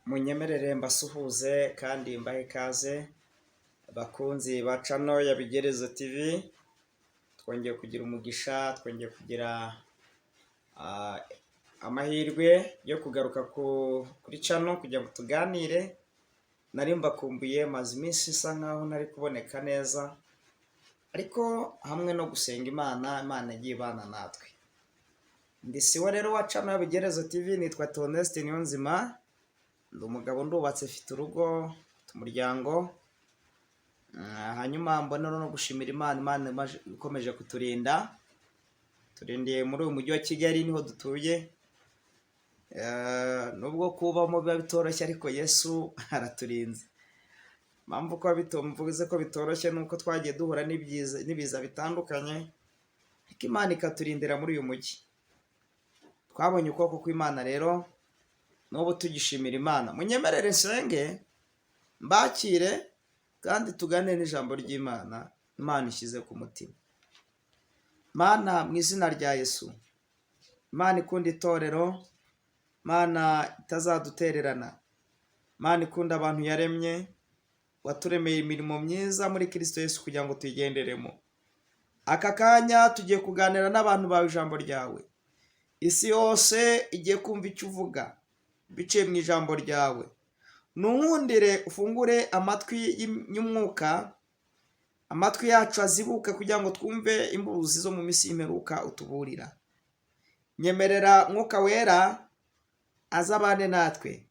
Munyemerere mbasuhuze kandi mbahe ikaze bakunzi ba channel ya Bigerezo TV, twongeye kugira umugisha, twongeye kugira amahirwe yo kugaruka kuri channel kugira ngo tuganire. Nari mbakumbuye, maze iminsi isa nkaho ntari kuboneka neza, ariko hamwe no gusenga Imana, Imana yagiye ibana natwe. Ndi siwe rero wa channel ya Bigerezo TV, nitwa Theoneste Niyonzima, ndi umugabo, ndubatse, mfite urugo, mfite umuryango. Hanyuma mbona no gushimira Imana, Imana ikomeje kuturinda, turindiye muri uyu mujyi wa Kigali niho dutuye. Nubwo kubamo biba bitoroshye ariko Yesu araturinze. Impamvu ko mvuze ko bitoroshye ni uko twagiye duhura n'ibiza bitandukanye, ariko Imana ikaturindira muri uyu mujyi. Twabonye ukuboko kw'Imana rero, n'ubu tugishimira Imana. Munyemerere nsenge, mbakire kandi tugane n'ijambo ry'Imana, Imana ishyize ku mutima. Mana, mu izina rya Yesu, Imana ikunda itorero, Mana itazadutererana, Mana ikunda abantu yaremye, waturemeye imirimo myiza muri Kristo Yesu kugira ngo tuyigenderemo. Aka kanya tugiye kuganira n'abantu bawe ijambo ryawe. Isi yose igiye kumva icyo uvuga biciye mu ijambo ryawe. Nunkundire ufungure amatwi y'umwuka, amatwi yacu azibuke kugira ngo twumve imbuzi zo mu minsi y'imperuka utuburira. Nyemerera Mwuka Wera azabane natwe,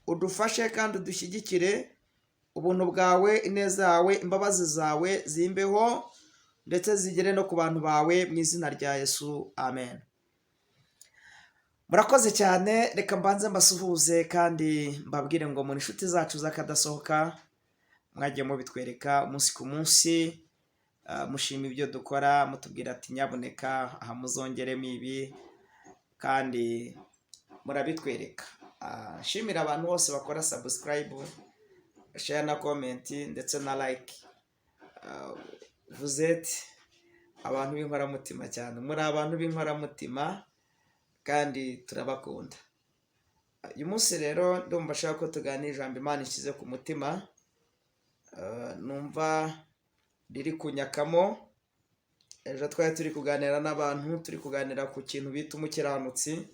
udufashe kandi udushyigikire. Ubuntu bwawe, ineza yawe, imbabazi zawe zimbeho ndetse zigere no ku bantu bawe mu izina rya Yesu, amen. Murakoze cyane. Reka mbanze mbasuhuze kandi mbabwire ngo muri inshuti zacu z'akadasohoka, mwagiye mubitwereka umunsi ku munsi, mushima ibyo dukora, mutubwira ati nyabuneka aha muzongeremo ibi, kandi murabitwereka. Nshimira abantu bose bakora subscribe, share na comment ndetse na like. Vous êtes abantu b'inkoramutima cyane, muri abantu b'inkoramutima kandi turabakunda. Uyu munsi rero ndumva ashaka ko tuganira ijambo Imana ishyize ku mutima, numva riri kunyakamo. Ejo twari turi kuganira n'abantu, turi kuganira ku kintu bita umukiranutsi,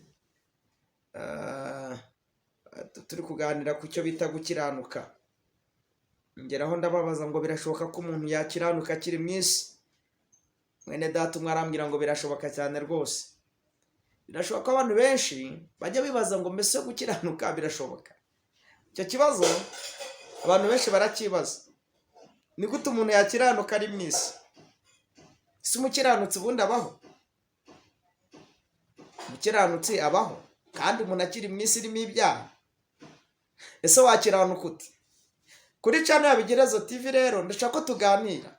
turi kuganira ku cyo bita gukiranuka. Ngeraho ndababaza ngo birashoboka ko umuntu yakiranuka akiri mu isi? Mwene data umwe arambwira ngo birashoboka cyane rwose. Birashoboka ko abantu benshi bajya bibaza ngo mbese gukiranuka birashoboka? Icyo kibazo abantu benshi barakibaza: ni gute umuntu yakiranuka ari mu isi? Ese umukiranutsi ubundi abaho? Umukiranutsi abaho kandi umuntu akiri mu isi irimo ibyaha? Ese wakiranuka ute? Kuri channel ya Bigerezo TV rero ndashaka ko tuganira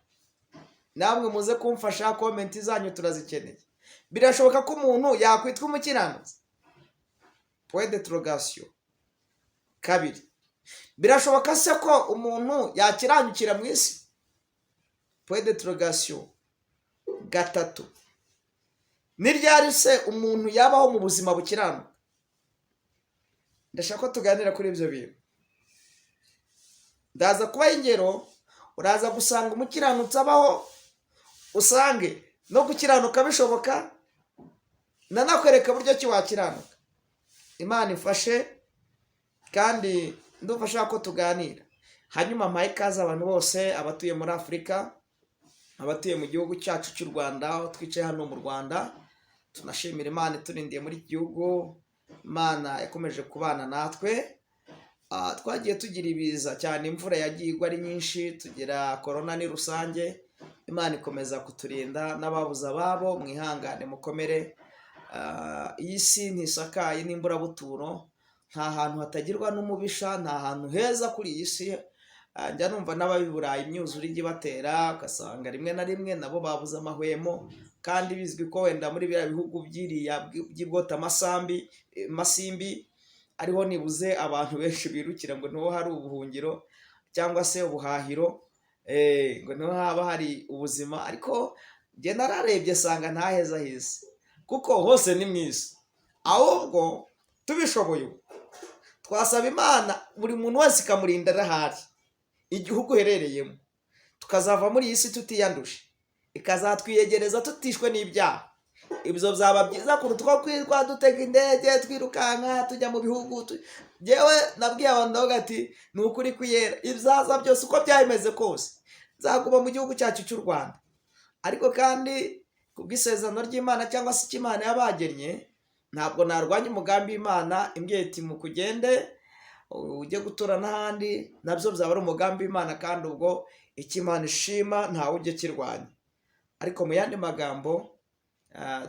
namwe, muze kumfasha, comment zanyu turazikeneye. Birashoboka ko umuntu yakwitwa umukiranutsi? Point d'interrogation. Kabiri, birashoboka se ko umuntu yakiranukira mu isi? Point d'interrogation. Gatatu, ni ryari se umuntu yabaho mu buzima bukiranuka? Ndashaka ko tuganira kuri ibyo bintu. Ndaza kubaha ingero, uraza gusanga umukiranutsi abaho, usange no gukiranuka bishoboka, nanakwereka buryo ki wakiranuka. Imana ifashe kandi ndumva ashaka ko tuganira. Hanyuma mpaye ikaze abantu bose, abatuye muri Afurika, abatuye mu gihugu cyacu cy'u Rwanda, aho twicaye hano mu Rwanda. Tunashimira Imana iturindiye muri iki gihugu. Imana yakomeje kubana natwe. Twagiye tugira ibiza cyane, imvura yagiye igwa ari nyinshi, tugira korona ni rusange, Imana ikomeza kuturinda. N'ababuze ababo mwihangane, mukomere. Iyi si ntisakaye n'imburabuturo, nta hantu hatagirwa n'umubisha, nta hantu heza kuri iyi si. Njya numva n'ab'i Burayi imyuzure ijya ibatera, ugasanga rimwe na rimwe nabo babuze amahwemo, kandi bizwi ko wenda muri biriya bihugu by'iriya by'ibwotamasambi masimbi ariho nibuze abantu benshi birukira, ngo niho hari ubuhungiro cyangwa se ubuhahiro, ngo niho haba hari ubuzima. Ariko njye nararebye nsanga nta heza h'isi, kuko hose ni mu isi. Ahubwo tubishoboye ubu Twasaba Imana buri muntu wese ikamurinda arahari igihugu uherereyemo, tukazava muri iyi si tutiyanduje, ikazatwiyegereza tutishwe n'ibyaha. Ibyo byaba byiza kuruta uko kwirwa dutega indege twirukanka tujya mu bihugu. Njyewe nabwiye abantu, ndavuga ati: "Ni ukuri kwiyera, ibyaza byose uko byaba kose nzaguma mu gihugu cyacu cy'u Rwanda." Ariko kandi kubw'isezerano ry'Imana cyangwa se icyo Imana yabagennye, ntabwo narwanya umugambi w'Imana. Imbwiye iti: "Mukugende ujye gutura n'ahandi," nabyo byaba ari umugambi w'Imana, kandi ubwo icyo Imana ishima ntawe ujya kirwanya. Ariko mu yandi magambo,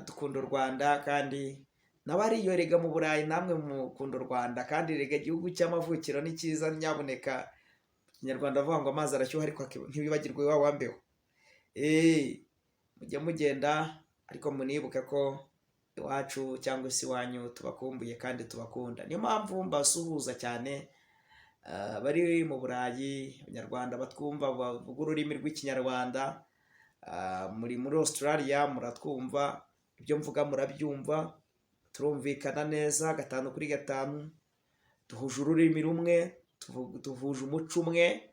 dukunda u Rwanda, kandi n'abariyo rega mu Burayi namwe mukunda u Rwanda, kandi rega igihugu cy'amavukiro ni cyiza. Nyabuneka, Ikinyarwanda avuga ngo amazi arashyuha ariko ntibibagirwe wa wambeho. Mujye mugenda, ariko munibuke ko iwacu cyangwa se iwanyu tubakumbuye kandi tubakunda. Niyo mpamvu mbasuhuza cyane bari mu Burayi, Abanyarwanda batwumva bavuga ururimi rw'Ikinyarwanda, muri Australia muratwumva, ibyo mvuga murabyumva, turumvikana neza gatanu kuri gatanu, duhuje ururimi rumwe, duhuje umuco umwe,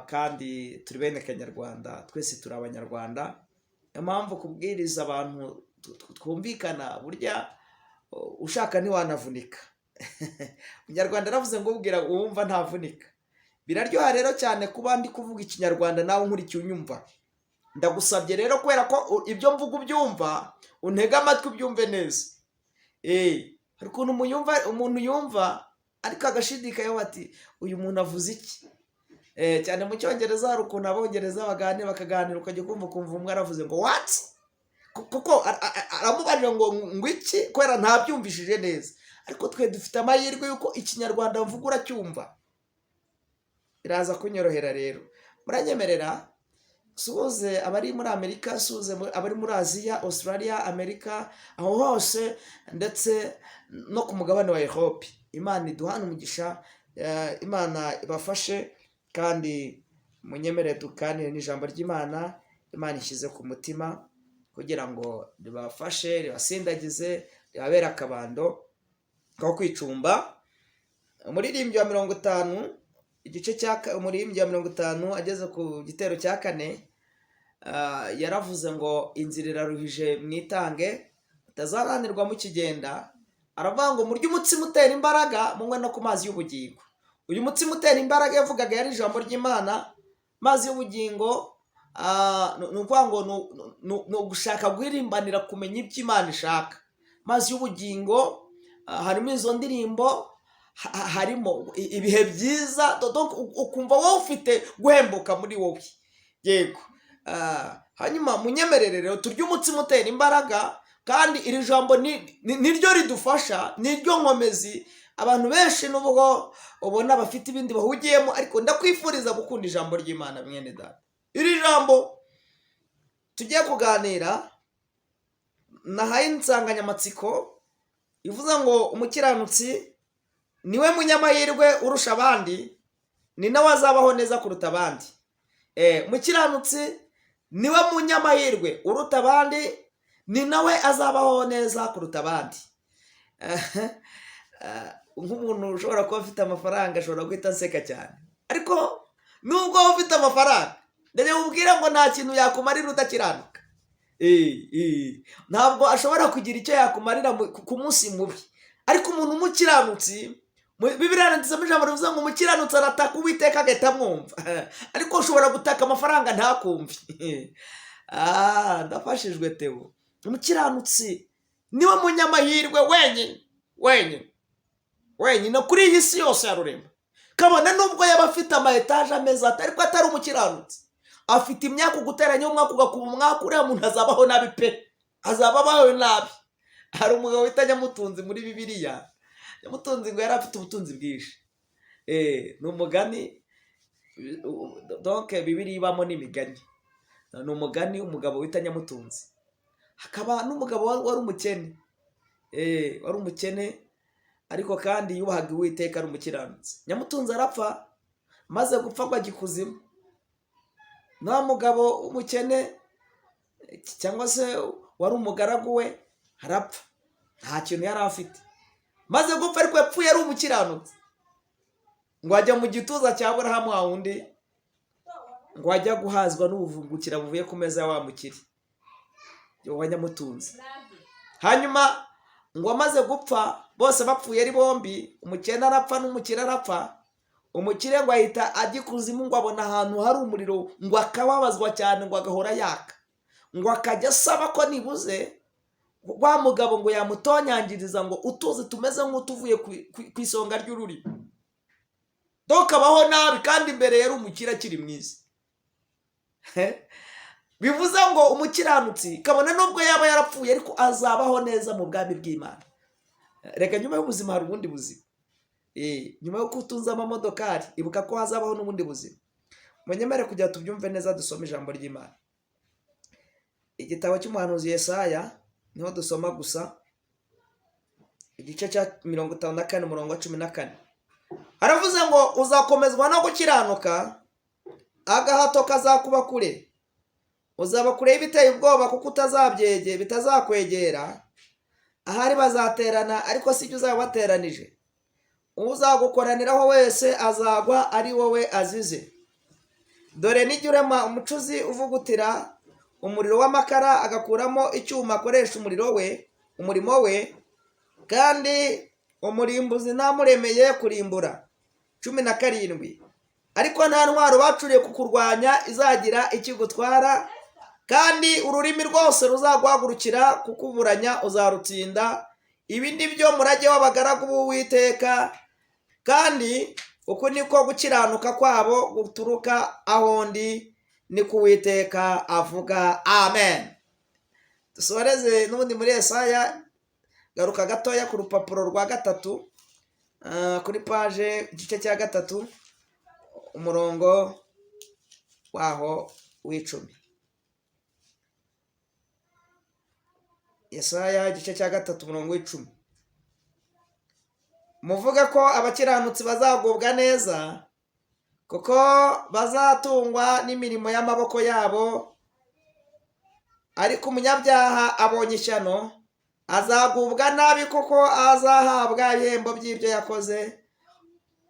kandi turi bene Kanyarwanda, twese turi Abanyarwanda. Niyo mpamvu kubwiriza abantu twumvikana, burya ushaka ntiwanavunika. Umunyarwanda aravuze ngo ubwira uwumva ntavunika. Biraryoha rero cyane kuba ndi kuvuga Ikinyarwanda nawe nkurikiye unyumva. Ndagusabye rero, kubera ko ibyo mvuga ubyumva, untege amatwi ubyumve neza. Hari ukuntu umuntu yumva ariko agashidikanya ati: "Uyu muntu avuze iki?" Cyane mu Cyongereza hari ukuntu Abongereza baganira, bakaganira, ukajya kumva ukumva umwe aravuze ngo: "What?" Kuko aramubajije ngo iki, kubera ntabyumvishije neza. Ariko twe dufite amahirwe y'uko Ikinyarwanda mvuga uracyumva, biraza kunyorohera. Rero muranyemerera suhuze abari muri Amerika, suhuze abari muri Aziya, Australia, Amerika, aho hose, ndetse no ku mugabane wa Europe. Imana iduhane umugisha, Imana ibafashe, kandi munyemere tuganire n'ijambo ry'Imana Imana ishyize ku mutima kugira ngo ribafashe, ribasindagize, ribabere akabando ko kwicumba. Umuririmbyi wa 50, igice cya umuririmbyi wa 50 ageze ku gitero cya kane, yaravuze ngo: "Inzira iraruhije, mwitange mutazananirwa mukigenda." Aravuga ngo: "Murye umutsima utera imbaraga, munywe no ku mazi y'ubugingo." Uyu mutsima utera imbaraga yavugaga yari ijambo ry'Imana. Amazi y'ubugingo, ni ukuvuga ngo ni ugushaka guhirimbanira kumenya ibyo Imana ishaka. Amazi y'ubugingo, harimo izo ndirimbo, harimo ibihe byiza, donc ukumva wowe ufite guhembuka muri wowe. Yego. Hanyuma munyemerere rero turye umutsima utera imbaraga, kandi iri jambo niryo ridufasha, niryo nkomezi. Abantu benshi nubwo ubona bafite ibindi bahugiyemo, ariko ndakwifuriza gukunda ijambo ry'Imana, mwene data. Iri jambo tugiye kuganira nahaye insanganyamatsiko ivuze ngo: "Umukiranutsi niwe munyamahirwe urusha abandi, ni nawe azabaho neza kuruta abandi." Umukiranutsi niwe munyamahirwe uruta abandi, ni nawe azabaho neza kuruta abandi. Nk'umuntu ushobora kuba afite amafaranga ashobora guhita aseka cyane, ariko nubwo waba ufite amafaranga, ndagira ubwira ngo nta kintu yakumarira udakiranuka. Ntabwo ashobora kugira icyo yakumarira ku munsi mubi. Ariko umuntu umukiranutsi, Bibiliya yanditsemo ijambo rivuze ngo: "Umukiranutsi arataka, Uwiteka agahita amwumva." Ariko ushobora gutaka amafaranga ntakumve. Ndafashijwe Teo. Umukiranutsi niwe munyamahirwe wenyine, wenyine, wenyine kuri iyi si yose ya Rurema, kabone nubwo yaba afite ama etaje ameze ate, ariko atari umukiranutsi, afite imyaka uguteranya umwaka ugakuba umwaka, uriya muntu azabaho nabi pe, azaba abaho nabi. Hari umugabo wita Nyamutunzi muri Bibiliya. Nyamutunzi ngo yari afite ubutunzi bwinshi. Ni umugani, donc Bibiliya ibamo n'imigani. Ni umugani, umugabo wita Nyamutunzi, hakaba n'umugabo wari umukene, wari umukene ariko kandi yubahaga Uwiteka, ari umukiranutsi. Nyamutunzi arapfa, maze gupfa agwa ikuzimu. Nta mugabo w'umukene cyangwa se wari umugaragu we arapfa, nta kintu yari afite. Maze gupfa, ariko yapfuye ari umukiranutsi, ngo ajya mu gituza cya Aburahamu, wa wundi ngo ajya guhazwa n'ubuvungukira buvuye ku meza ya wa mukire wa nyamutunzi. Hanyuma ngo amaze gupfa, bose bapfuye ari bombi, umukene arapfa n'umukire arapfa. Umukire ngo ahita ajya ikuzimu, ngo abona ahantu hari umuriro, ngo akababazwa cyane, ngo agahora yaka, ngo akajya asaba ko nibuze wa mugabo ngo yamutonyangiriza ngo utuzi tumeze nk'utuvuye ku isonga ry'ururimi. Doka abaho nabi, kandi imbere yari umukire akiri mwiza. Bivuze ngo umukiranutsi, kabone nubwo yaba yarapfuye, ariko azabaho neza mu bwami bw'Imana. Reka, nyuma y'ubuzima hari ubundi buzima. Nyuma yo kutunza amamodokari, ibuka ko hazabaho n'ubundi buzima. Munyemere kugira tubyumve neza, dusome ijambo ry'Imana, igitabo cy'umuhanuzi Yesaya, niho dusoma gusa, igice cya 54, umurongo wa 14. Haravuze ngo: "Uzakomezwa no gukiranuka, agahato kazakuba kure. Uzaba kure y'ibiteye ubwoba, kuko utazabyege bitazakwegera. Ahari bazaterana, ariko si byo uzaba wateranije. Uzagukoraniraho wese azagwa ari wowe azize. Dore nijya urema umucuzi uvugutira umuriro w'amakara, agakuramo icyuma akoresha umuriro we, umurimo we, kandi umurimbuzi ntamuremeye kurimbura." 17: "Ariko nta ntwaro bacuriye kukurwanya izagira ikigutwara, kandi ururimi rwose ruzaguhagurukira kukuburanya uzarutsinda. Ibi ni byo murage w'abagaragu b'Uwiteka, kandi uku niko gukiranuka kwabo guturuka aho ndi, ni ku Uwiteka avuga." Amen. Dusoreze n'ubundi muri Yesaya. Garuka gatoya ku rupapuro rwa gatatu, kuri page, igice cya gatatu, umurongo waho w'icumi. Yesaya igice cya gatatu, umurongo w'icumi: "Muvuge ko abakiranutsi bazagubwa neza, kuko bazatungwa n'imirimo y'amaboko yabo. Ariko umunyabyaha abonye ishyano, azagubwa nabi, kuko azahabwa ibihembo by'ibyo yakoze."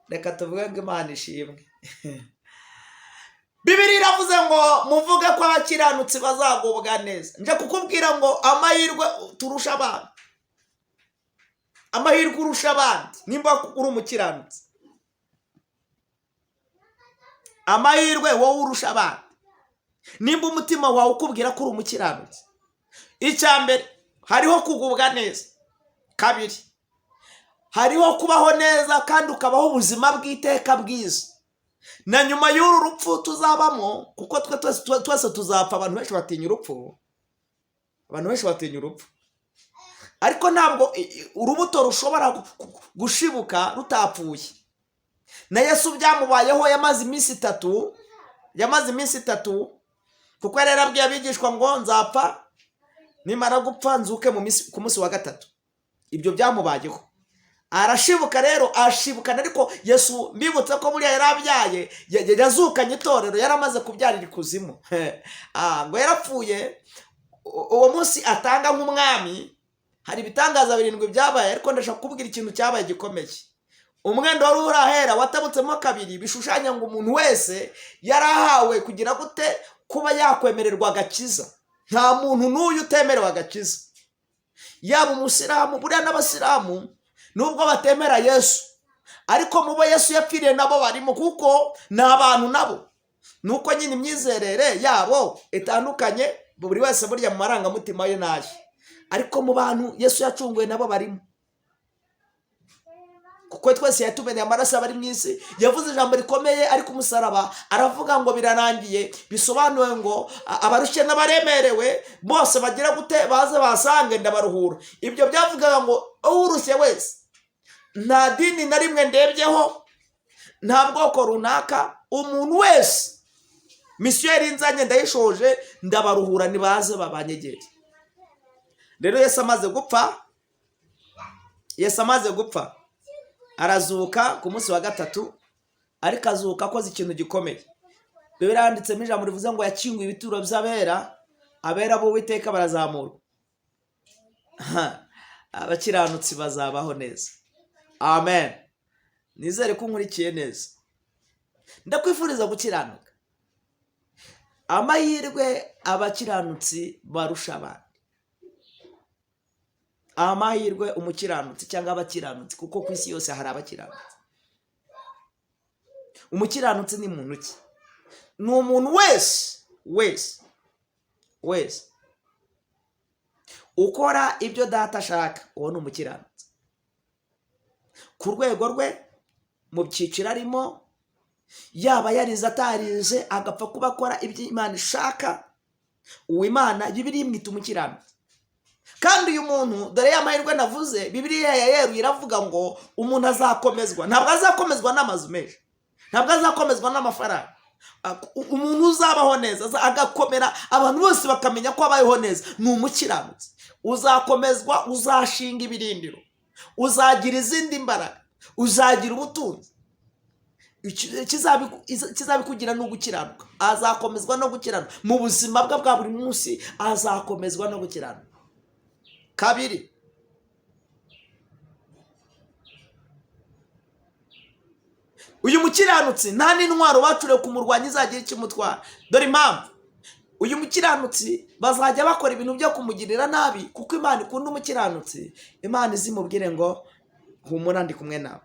Reka tuvuge ngo Imana ishimwe. Bibiri iravuze ngo: "Muvuge ko abakiranutsi bazagubwa neza." Nje kukubwira ngo amahirwe turusha abandi, amahirwe urusha abandi nimba uri umukiranutsi, amahirwe wowe urusha abandi nimba umutima wawe ukubwira ko uri umukiranutsi, icya mbere hariho kugubwa neza. Kabiri, hariho kubaho neza kandi ukabaho ubuzima bw'iteka bwiza na nyuma y'uru rupfu tuzabamo, kuko twe twese tuzapfa. Abantu benshi batinya urupfu, abantu benshi batinya urupfu, ariko ntabwo urubuto rushobora gushibuka rutapfuye. Na Yesu byamubayeho, yamaze iminsi 3, yamaze iminsi 3, kuko yari yarabwiye abigishwa ngo: "Nzapfa, nimara gupfa nzuke ku munsi wa gatatu." Ibyo byamubayeho, arashibuka rero, ashibukana. Ariko Yesu, mbibutse ko buriya yari abyaye, yazukanye itorero, yari amaze kubyarira ikuzimu. Ngo yarapfuye, uwo munsi atanga nk'umwami, hari ibitangaza birindwi byabaye, ariko ndashaka kukubwira ikintu cyabaye gikomeye. Umwenda wari uri ahera watabutsemo kabiri, bishushanya ngo umuntu wese yari ahawe kugira gute? Kuba yakwemererwa agakiza. Nta muntu n'uyu utemerewe agakiza, yaba umusilamu. Buriya n'abasilamu nubwo batemera Yesu, ariko mu bo Yesu yapfiriye nabo barimo, kuko ni abantu nabo. Nuko nyine imyizerere yabo itandukanye, buri wese burya mu marangamutima ye n'aye, ariko mu bantu Yesu yacunguye nabo barimo, kuko twese yatumeneye amaraso aba ari mu isi. Yavuze ijambo rikomeye ari ku musaraba, aravuga ngo: "Birarangiye." Bisobanuwe ngo abarushye n'abaremerewe bose bagira gute? Baze basange, ndabaruhura. Ibyo byavugaga ngo urushye wese, nta dini na rimwe ndebyeho, nta bwoko runaka, umuntu wese, mission yari inzanye ndayishoje, ndabaruhura, nibaze babanyegere. Rero Yesu amaze gupfa, Yesu amaze gupfa arazuka ku munsi wa gatatu, ariko azuka akoze ikintu gikomeye. Bibiliya yanditsemo ijambo rivuze ngo yakinguye ibituro by'abera, abera b'Uwiteka barazamurwa. Abakiranutsi bazabaho neza. Amen. Nizere ko unkurikiye neza. Ndakwifuriza gukiranuka. Amahirwe abakiranutsi barusha abandi, amahirwe umukiranutsi cyangwa abakiranutsi, kuko ku isi yose hari abakiranutsi. Umukiranutsi ni muntu ki? Ni umuntu wese wese wese ukora ibyo Data ashaka, uwo ni umukiranutsi ku rwego rwe, mu byiciro arimo, yaba yarize atarize, agapfa kuba akora ibyo Imana ishaka. Uwo Imana, Bibiliya imwita umukiranutsi. Kandi uyu muntu, dore ya mahirwe navuze, Bibiliya yeruye iravuga ngo umuntu azakomezwa. Ntabwo azakomezwa n'amazu menshi, ntabwo azakomezwa n'amafaranga. Umuntu uzabaho neza, agakomera, abantu bose bakamenya ko abayeho neza, ni umukiranutsi. Uzakomezwa, uzashinga ibirindiro, uzagira izindi mbaraga, uzagira ubutunzi. Ikizabikugira ni ugukiranuka. Azakomezwa no gukiranuka mu buzima bwe bwa buri munsi, azakomezwa no gukiranuka. Kabiri, uyu mukiranutsi nta n'intwaro bacuriwe kumurwanya izagira icyo imutwara. Dore impamvu: uyu mukiranutsi bazajya bakora ibintu byo kumugirira nabi, kuko Imana ikunda umukiranutsi. Imana izimubwire ngo humura, ndi kumwe nawe.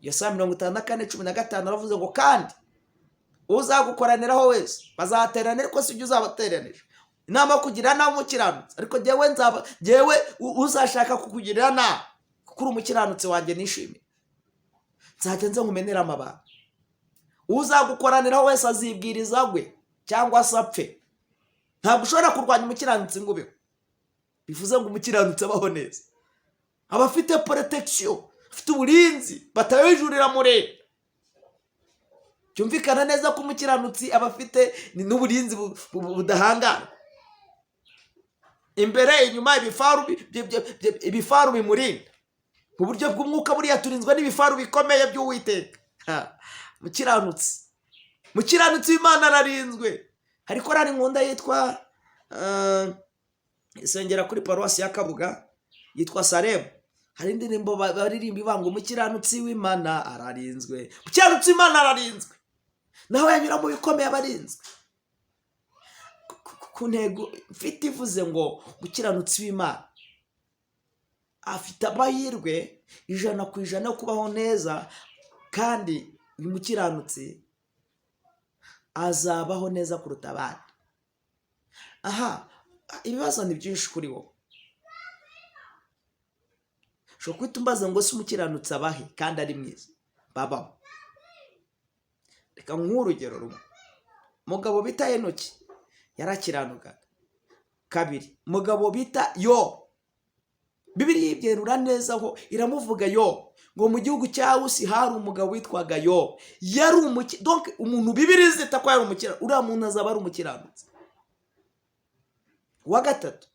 Yesaya 54:15 aravuze ngo kandi uzagukoraniraho wese bazaterana, ariko si ibyo uzabateranije. Inama yo kugirira nabi umukiranutsi, ariko jyewe nzaba jyewe uzashaka kukugirira nabi, kuko uri umukiranutsi wanjye nishimiye, nzajya nza nkumenere amabanga. Uzagukoraniraho wese azibwiriza agwe cyangwa se apfe. Ntabwo ushobora kurwanya umukiranutsi ngo ubeho. Bivuze ngo umukiranutsi abaho neza, aba afite protection, afite uburinzi batayujurira mureba. Byumvikana neza ko umukiranutsi aba afite n'uburinzi budahangara, imbere, inyuma, ibifaru bimurinda mu buryo bw'umwuka. Buriya turinzwe n'ibifaru bikomeye by'Uwiteka. Mukiranutsi, mukiranutsi w'Imana ararinzwe. Hari korari nkunda yitwa isengera kuri paruwasi ya Kabuga, yitwa Saremu. Hari indirimbo baririmba ibanga umukiranutsi w'Imana ararinzwe. Umukiranutsi w'Imana ararinzwe, naho yanyura mu bikomeye abarinzwe. Ku ntego mfite ivuze ngo umukiranutsi w'Imana afite amahirwe 100% yo kubaho neza, kandi uyu mukiranutsi azabaho neza kuruta abandi. Aha ibibazo ni byinshi kuri wowe. Ushobora guhita umbaza ngo se umukiranutsi abahe kandi ari mwiza? Babaho. Reka nk'urugero rumwe: umugabo bita Enoki yarakiranukaga. Kabiri, umugabo bita Yo, Bibiliya ibyerura neza ho iramuvuga Yo, ngo mu gihugu cya Usi hari umugabo witwaga Yo, yari umuki. Donc umuntu Bibiliya izita ko yari umukiranutsi, uriya muntu azaba ari umukiranutsi. Uwa gatatu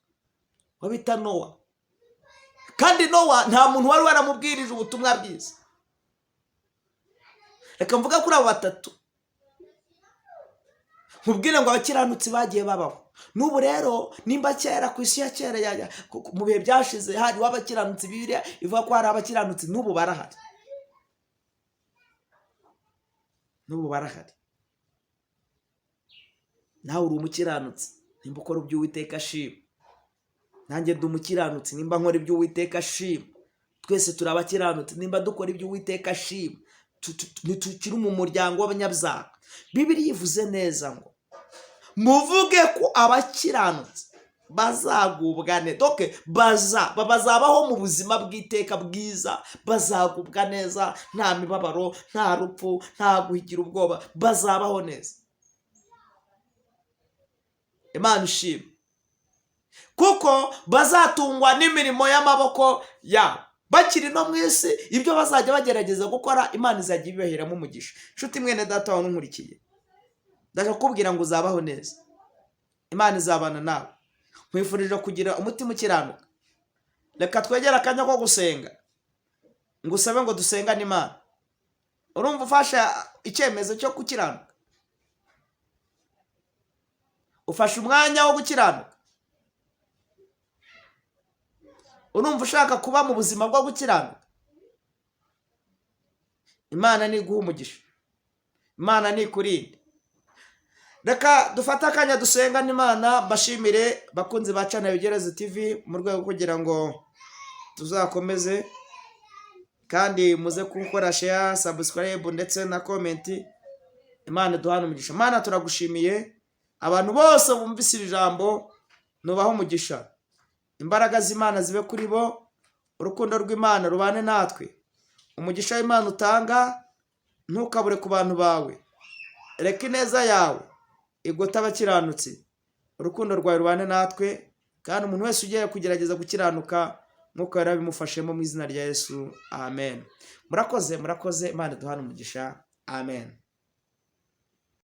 wabita Nowa. Kandi Nowa nta muntu wari waramubwirije ubutumwa bwiza. Reka mvuga kuri abo batatu, nkubwire ngo abakiranutsi bagiye babaho. N'ubu rero, nimba kera ku isi ya kera, mu bihe byashize hariho abakiranutsi, Bibiliya ivuga ko hari abakiranutsi, n'ubu barahari, n'ubu barahari. Nawe uri umukiranutsi nimba ukora ibyo Uwiteka ashima. Nanjye ndi umukiranutsi nimba nkora ibyo Uwiteka ashima. Twese turi abakiranutsi nimba dukora ibyo Uwiteka ashima. Ntitukiri mu muryango w'abanyabyaha. Bibiliya ivuze neza ngo muvuge ko abakiranutsi bazagubwa neza. Donc bazabaho mu buzima bw'iteka bwiza, bazagubwa neza, nta mibabaro, nta rupfu, nta guhigira ubwoba, bazabaho neza. Imana ishimwe, kuko bazatungwa n'imirimo y'amaboko yabo bakiri no mu isi. Ibyo bazajya bagerageza gukora, Imana izajya ibibaheramo umugisha. Inshuti mwene data wawe unkurikiye, ndaje kukubwira ngo uzabaho neza, Imana izabana nawe. Nkwifurije kugira umutima ukiranuka. Reka twegere akanya ko gusenga, ngusabe ngo dusengane Imana. Urumva ufashe icyemezo cyo gukiranuka? Ufashe umwanya wo gukiranuka? Urumva ushaka kuba mu buzima bwo gukiranuka? Imana niguha umugisha, Imana nikurinde. Reka dufate akanya dusenga n'Imana. Mbashimire bakunzi ba channel Bigereze TV, mu rwego rwo kugira ngo tuzakomeze, kandi muze gukora share, subscribe ndetse na comment. Imana duhana umugisha. Imana, turagushimiye. Abantu bose bumvise iri jambo, nubahe umugisha. Imbaraga z'Imana zibe kuri bo, urukundo rw'Imana rubane natwe, umugisha w'Imana utanga ntukabure ku bantu bawe. Reka ineza yawe igote abakiranutsi, urukundo rwawe rubane natwe, kandi umuntu wese ugiye kugerageza gukiranuka, nk'uko yari abimufashemo, mu izina rya Yesu, amen. Murakoze, murakoze. Imana iduhane umugisha, amen.